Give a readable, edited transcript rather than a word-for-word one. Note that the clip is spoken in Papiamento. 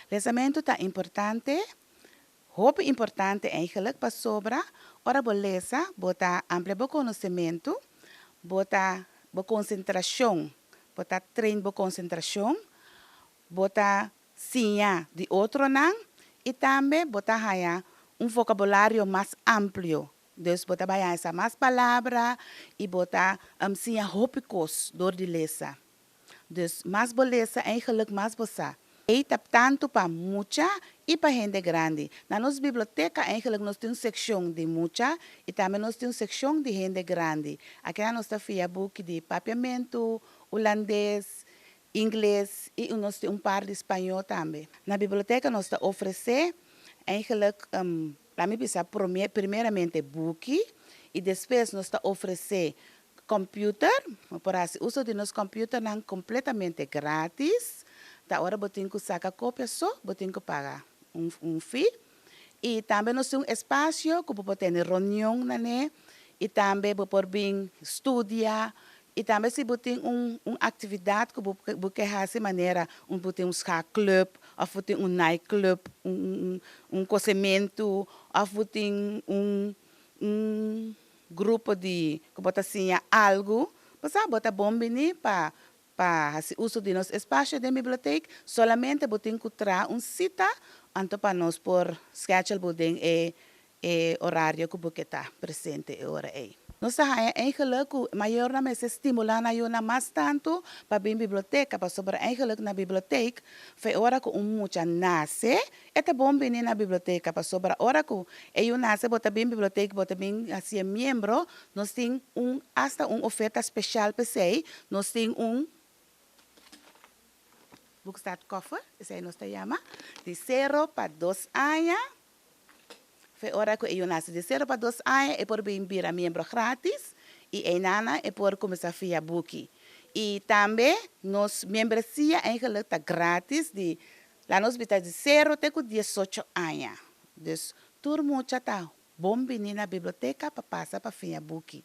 Lesamentu ta importante, hopi importante eigenlijk, pasobra ora bo lesa, bo ta amplia bo konosementu, bo ta bo konsentrashon, bo ta train bo konsentrashon, bo ta siña di otronan i tambe bo ta haña un vokabulario mas amplio. Dus bo ta bai haña sa mas palabra i bo ta siña hopi kos dor di lesa. Dus mas bo lesa eigenlijk mas bo sa. Ei ta tantu pa mucha i pa hende grandi. Na nos biblioteka eigenlijk nos tin un sekshon di mucha i tambe nos tin un sekshon di hende grandi. Akinan nos ta fia buki di papiamentu, hulandes, ingles i nos tin un par di spañó tambe. Na biblioteka nos ta ofresé eigenlijk, laat mi bisa promé, primeramente buki i despues nos ta ofresé computer. Bo por hasi uso di nos computernan kompletamente gratis. Ta ora bo tin ku saka kopia so bo tin ku paga un fee. I tambe nos tin un espasio ku bo por tene reunion nané i tambe bo por bin studia i tambe si bo tin un aktividat ku bo ke hasi, manera bo tin un schaakclub òf bo tin un nightclub, un kosementu òf bo tin un grupo di ku bo ta siña algu, bo sa bo ta bon bini pa hasi uso di nos espasio den bibliotek. Solamente bo tin ku traha un sita anto pa nos por schedule bo den e orario ku bo ke ta presente e ora ei. Nos ta haña eigenlijk ku mayornan mester stimulá nan yunan mas tantu pa bin biblioteka, pasobra eigenlijk na bibliotek, fe ora ku un mucha nase, e ta bon bini na biblioteka, pasobra ora ku e yu nase, bo ta bin bibliotek, bo ta bin hasié miembro, nos tin hasta un oferta spesial p'esei. Nos tin un boekstartkoffer, esei nos ta yama, di 0 pa 2 aña. Fe ora ku e yu nase di 0 pa 2 aña, e por bin bira miembro gratis i einan e por kuminsá fia buki. I tambe nos membresia eigenlijk ta gratis di, laga nos bisa, di 0 te ku 18 aña. Dus tur mucha ta bon bini na biblioteka pa pasa pa fia buki.